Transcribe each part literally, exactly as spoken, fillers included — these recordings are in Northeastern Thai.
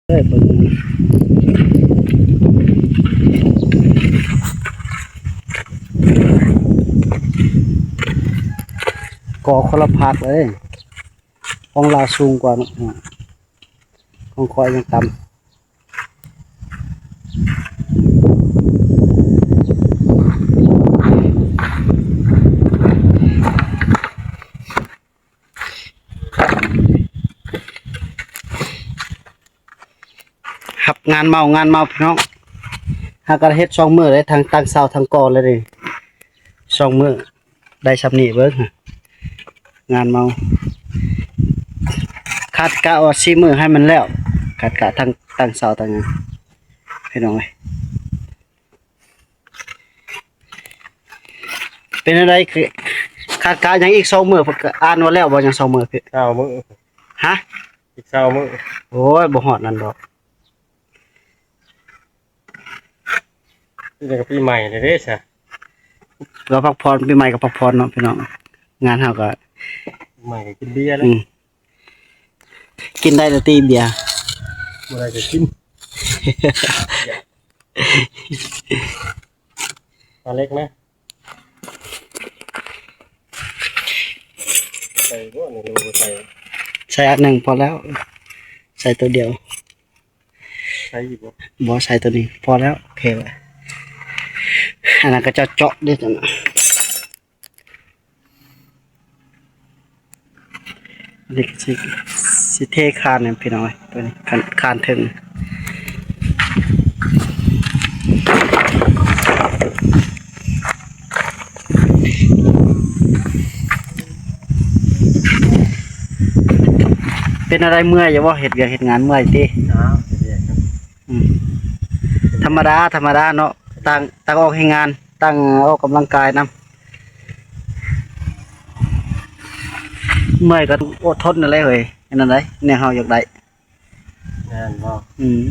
เอ้ยเบิ่งก่อคนละภาคเลย ของลาวสูงกว่าเนาะ ของข้อยยังต่ำ ครับ งานเมางานเมาพี่น้อง หากันเฮ็ดสองมื้อเลย ทั้งตั้งเสาทั้งก่อเลยนี่ สองมื้อ ได้ส่ำนี้เบิ่ง งานเมา คาดกะว่าสี่มื้อให้มันแล้ว คาดกะทั้งตั้งเสาทั้งหยัง พี่น้องเอ้ย เป็นอะไรคือ คาดกะยังอีกสองมื้อ เพิ่นก็อ่านว่าแล้วบ่ ยังสองมื้อพี่ เช้ามื้อ ฮะ อีกเช้ามื้อ โอ้ย บ่ฮอดนั่นดอก นี่ก็ปีใหม่เลยเด้ซะ เราพักผ่อน ปีใหม่ก็พักผ่อนเนาะพี่น้อง งานเฮาก็ ใหม่ก็กินเบียร์แล้ว อืม กินได้แต่ตีเบียร์ บ่ได้ก็กิน เอาเล็กไหม ใส่บ่นี่ หรือบ่ใส่ ใส่อันหนึ่งพอแล้ว ใส่ตัวเดียว ใส่อีกบ่ บ่ ใส่ตัวนี้ พอแล้ว โอเคแล้ว อันนั้นก็จะเจาะเด้อจ้ะนะ อันนี้ก็สิ สิเทคานเนี่ยพี่น้องเอ้ย ตัวนี้ คาน คานเทิง เป็นอะไรเมื่อยอยู่บ่ เฮ็ดเวียกเฮ็ดงานเมื่อยติ อ้าว เฮ็ดเวียกครับ อืม ธรรมดา ธรรมดาเนาะ ต่าง ต่างออกแฮงงาน ต่างออกกำลังกายนำ เมื่อยก็อดทนนั่นแหละเฮ้ย อันนั้นได้ แนวเฮาอยากได้ แม่นบ่ อืม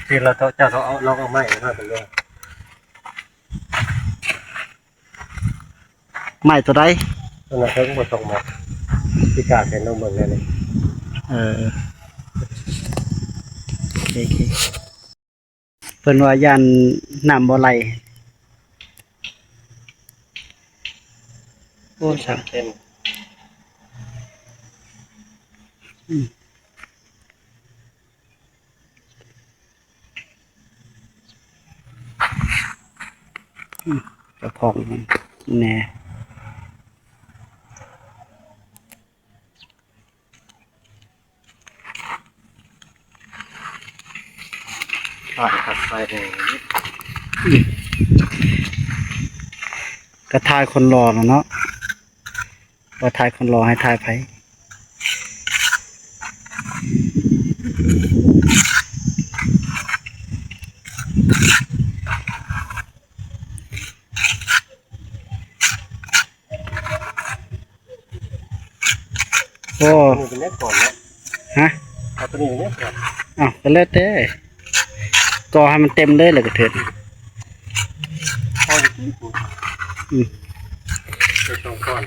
ที่เราเจ้า เจ้าเอา ลองเอาไม้มาเป็นเรื่อง ไม้ตัวใด ตัวนั้นเพิ่งบ่ตกมา ที่กาเห็นลงเบิ่งแน่นี่ เออ โอเค โอเค เพิ่นว่าย่านน้ำบ่ไหล โอ้ สามเส้น อืม อืม กระพองมันแน่ ถ่ายครับ ถ่ายแหง อืม ก็ถ่ายคนหล่อแล้วเนาะ ว่าถ่ายคนหล่อให้ถ่ายไผ โอ้ ตัวนี้เป็นเล็กก่อนเนาะ ฮะ เอาตัวนี้เป็นเล็กก่อน อ้าว ก็แล้วแต่ ก่อให้มันเต็มเลยแล้วก็เถิด พอดี อืม เป็นสองก้อน